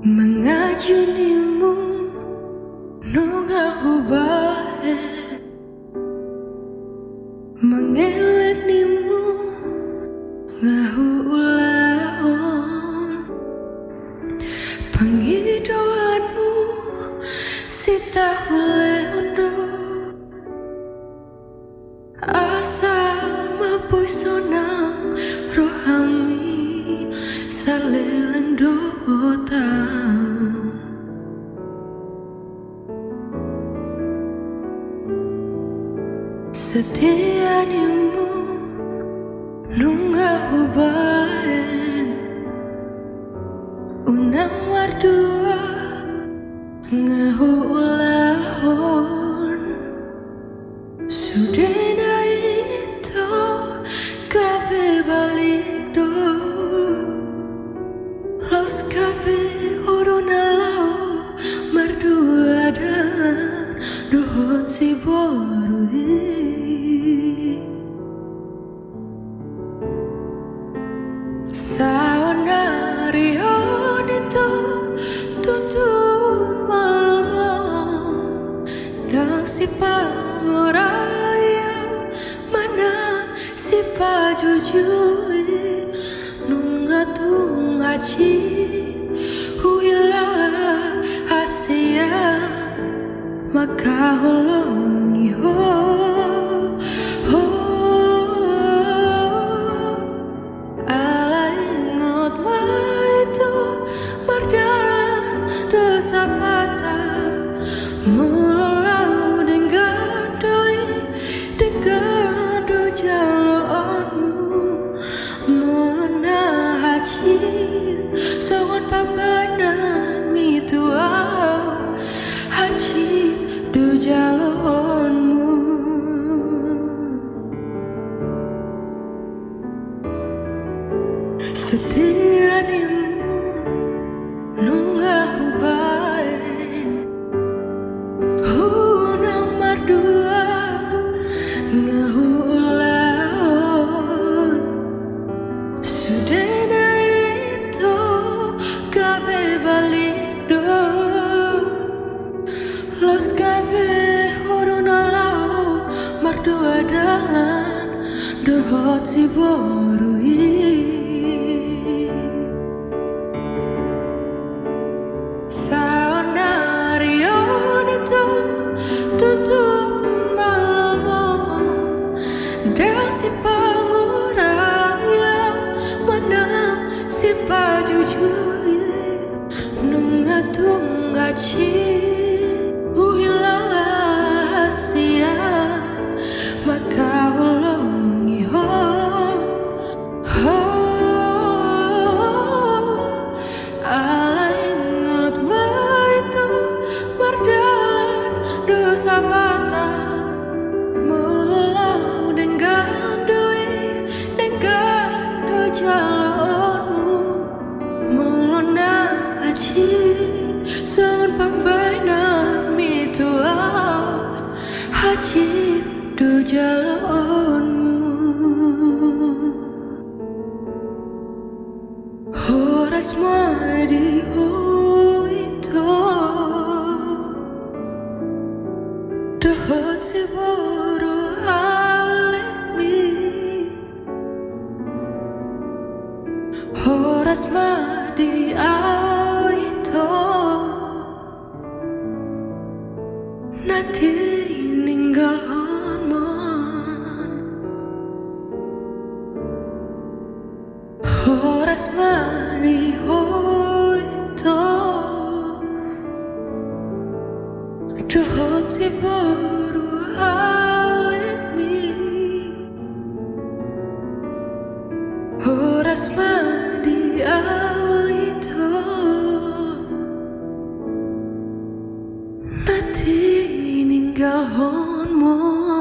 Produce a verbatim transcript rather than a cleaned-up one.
Mangaji ninmu nunga hubahen, mangelek ninmu nunga huulahon, pangidoanmu sitaulahon do. Asa ma boi sonang rohami saleleng dohot Ho. Setia ninmu nunga hubahen, unang mardua nunga huulahon. Sude na ito gabe balik do, laos gabe ho do na laho mardua dalan dohot siboru i. Saonari on ito tutu mangolu, ndang sipangoraion manang sipajujui, nunga tung hansit huhilala hasian mangkaholongi ho. Ho. Ala ingot ma ito mardalan do sapata, molo laho denggan do i, denggan do jaloonmu. Molo na hansit songon pambahenanmi tu ahu, hansit do jaloonmu. Setia ninmu nunga hubahen, unang mardua nunga huulahon. Sude na ito gabe balik do, laos gabe ho do na laho mardua dalan dohot siboru i. Saonari on ito tutu mangolu, ndang sipangoraion manang sipajujui, nunga tung hansit huhilala hasian mangkaholongi ho. Ho. Ala ingot ma ito mardalan do sapata, molo laho denggan do i, denggan do jaloonmu. Molo na hansit songon pambahenanmi tu ahu, hansit do jaloonmu. Horas ma di ho ito dohot siboru halemi. Horas ma di ahu ito na tininggalhonmon. Horas ma di ho ito dohot siboru halemi. Horas ma di ahu ito na tininggalhonmon.